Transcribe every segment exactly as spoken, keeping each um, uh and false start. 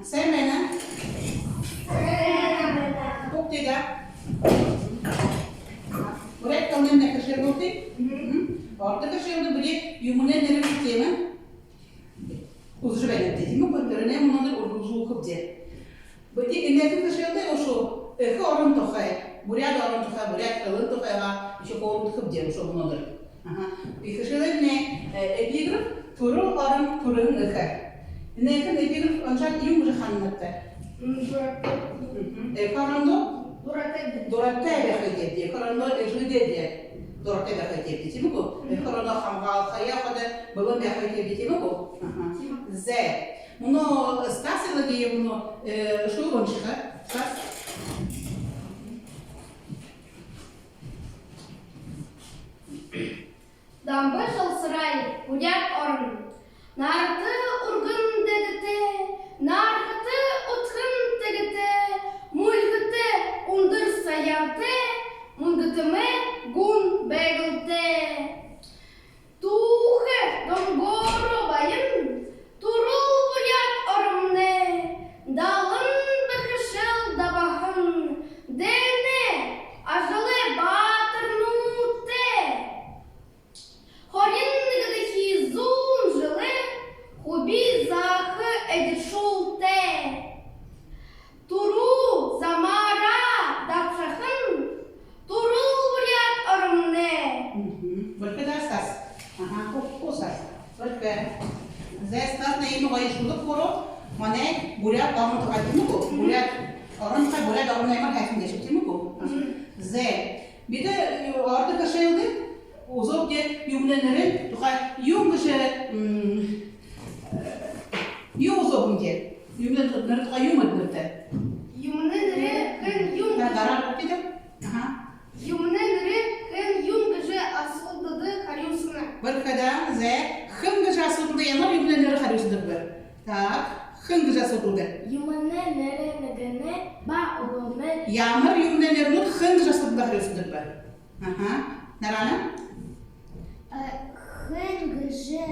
Сайн байна. Угтыда. Буряад хэлэнэй хэшээл болтыт. Ород хэшээлдэ бидэ юумэнэй нэрэ гэжэ тиимэ үзэжэ байнабди, тиимэ гү? Тэрэнээ мүнөөдэр үргэлжэлүүлхэбди. Бидэ энэхэн хэшээлдэ үшөө эхэ орон тухай, буряад орон тухай, буряад хэлэн тухайгаа үшөө хөөрэлдэхэбди үшөө мүнөөдэр. Аха. Эхэ хэшээлнай, э, эпиграф: «Түрэл орон, түрэл эхэ». Энэхэн эпиграф уншаад юун гэжэ һананабта? Мгм. Эхэ орондоо дуратай байха ёһотойбди. Эхэ орондоо эжыдээ дуратай байха ёһотойбди, тиимэ гү? Эхэ орондоо хамгаалха ёһотой, бэлэн байха ёһотойбди, тиимэ гү? Аха. Зэ. Мүнөө Стас Елагиев мүнөө, э, шүлэг уншаха. Стас. Дамба Жалсараев. «Буряад орон». Нарата үргэн дээдэтэй, нарһата удхан тээгэтэй, мүльһэтэ үндэр Саяантай, мүнгэтэмэй гүн Байгалтай. Түүхэ донгоороо баян түрэл буряад оромнай, далан бэрхэшээл дабаһан, дайнай ажалай баатарнуудтай. Хорин нэгэдэхи зуун жэлэй хуби зааха эдиршүүлтэй. Түрүү замаараа дабшаһан түрэл буряад оромнай. Мгм. Бэрхэ даа, Стас. Аха, хуу, хуу, Стас. Бэрхэ. Зэ, Стас, нэ, иимэ гоё шүлэг хөөрөө. Манай буряад орон тухай, тиимэ гү? Мгм. Буряад орон тухай, буряад оромнай ямар һайхан гээшэб, тиимэ гү? Мгм. Зэ. Бидэ, э, ород хэшээлдэ үзөөбди юумэнэй нэрэ тухай. Юун гэжэ, м, э, юу үзөөбди? Юумэнэй нэрэ тухай юу мэдэбта? Юумэнэй нэрэ хэн, юун гэжэ? Аха. Юумэнэй нэрэ хэн, юун гэжэ асуудалда харюусана. Бэрхэ даа, зэ. Хэн гэжэ асуудалда ямар юумэнэй нэрэ харюусадаг бэ? Так, хэн гэжэ асуудалда? Юумэнэй нэрэ нэгэнэй ба олоной. Ямар юумэнэй нэрэнүүд хэн гэжэ асуудалда харюусадаг бэ? Аха. Нарана? Э, хэн гэжэ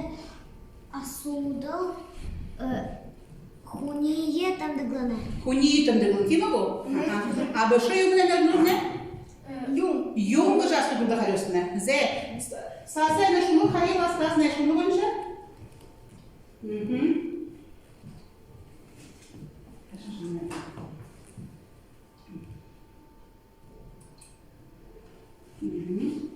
асуудал, э, хүниие тэмдэглэнэ. Хүниие тэмдэглэнэ, тиимэ гү? Мгм. Аха. А бэшэ юумэнэй нэрэнүүднай? Э, юун. Юун гэжэ асуудалда харюусана. Зэ. Саашань энэ шүлэг харюусаа, Стас, энэ шүлэг уншаа. Мгм. Мгм.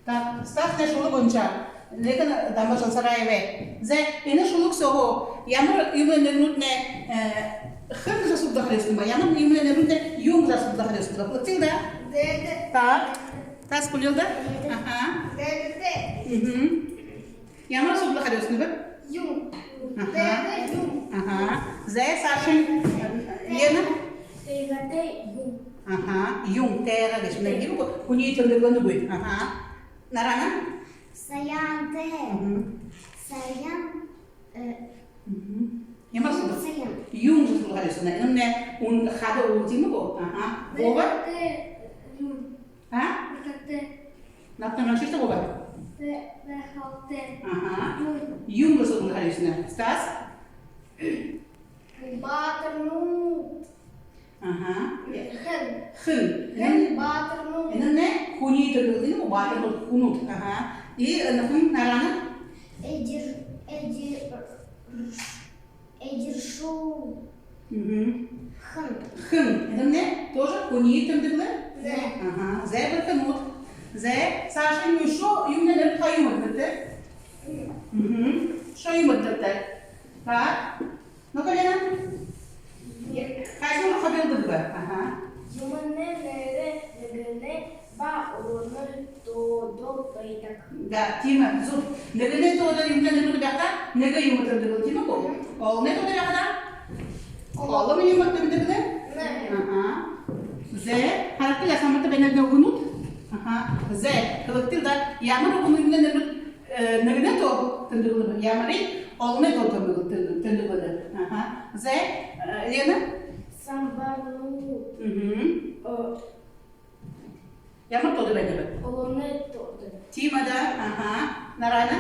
Так, Стас, энэ шүлэг уншаа. Лена Дамба Жалсараевай. Зэ, энэ шүлэг соо ямар юумэнэй нэрэнүүднай, э, хэн гэжэ асуудалда харюусана бэ? Ямар юумэнэй нэрэнүүднай юун гэжэ асуудалда харюусана бэ? Хэлэгты даа. Дээдэ. Так. Стас, хэлыт даа. Аха. Дээдэтэй. Мгм. Ямар асуудалда харюусана бэ? Юун. Аха. Тайга юун. Аха. Зэ, саашань. Лена? Тайгатай юун. Аха. Юун, тайга гээшэмнай. Юун, хүниие тэмдэглэнэ гү? Аха. Нарана? Саяантай. Мгм. Саяан, э, мгм. Ямар асуудал? Саяан. Юун асуудалда харюусана. Энэмнай үн хада уулын, тиимэ гү? Аха. Бууба? Тайгатай юун. А? Бэрхэтэй. Набтан уншыш даа, бууба. Бэ-, бэрхэтэй. Аха. Юун. Юун гэжэ асуудалда харюусана. Стас? Баатарнууд. Аха. Хэн. Хэн. Хэн баатарнууд. Энэмнай хүниие тэмдэглэнэ, баатарнууд, хүнүүд. Аха. И, э, хэн, Нарана? Эдир-, эдир-, Эдиршүүл. Мгм. Хэн. Хэн. Энэмнай тоже хүниие тэмдэглэнэ? Зэ. Аха. Зэ, бэрхэнүүд. Зэ, саашань үшөө юумэнэй нэрэ тухай юу мэдэбта? Мгм. Үшөө юу мэдэбта? Так. Ну-ка, Лена. Хайшан руу хабилдаг бэ? Аха. Юумэнэй нэрэ нэгэнэй ба олоной тоодо байдаг. Да, тиимэ, зүб. Нэгэнэй тоодо юумэнэй нэрэнүүд байха, нэгэ юумэ тэмдэглэнэ, тиимэ гү? Олоной тоодо байха даа? Олон юумэ тэмдэглэнэ? Аха. Зэ, харагты, яһан мэтэ байна энэ үгэнүүд. Аха. Зэ, хэлэгты даа, ямар үгэнүүднай нэрэнүүд, э, нэгэнэй тоодо тэмдэглэнэ, ямарынь олоной тоодо тэмдэ-, тэмдэ-, тэмдэглэнэ. Аха. Зэ, э, Лена? Самбарнууд. Мгм. Э, Ямар тоодо байдаг бэ? Олоной тоодо. Тиимэ даа, аха. Нарана?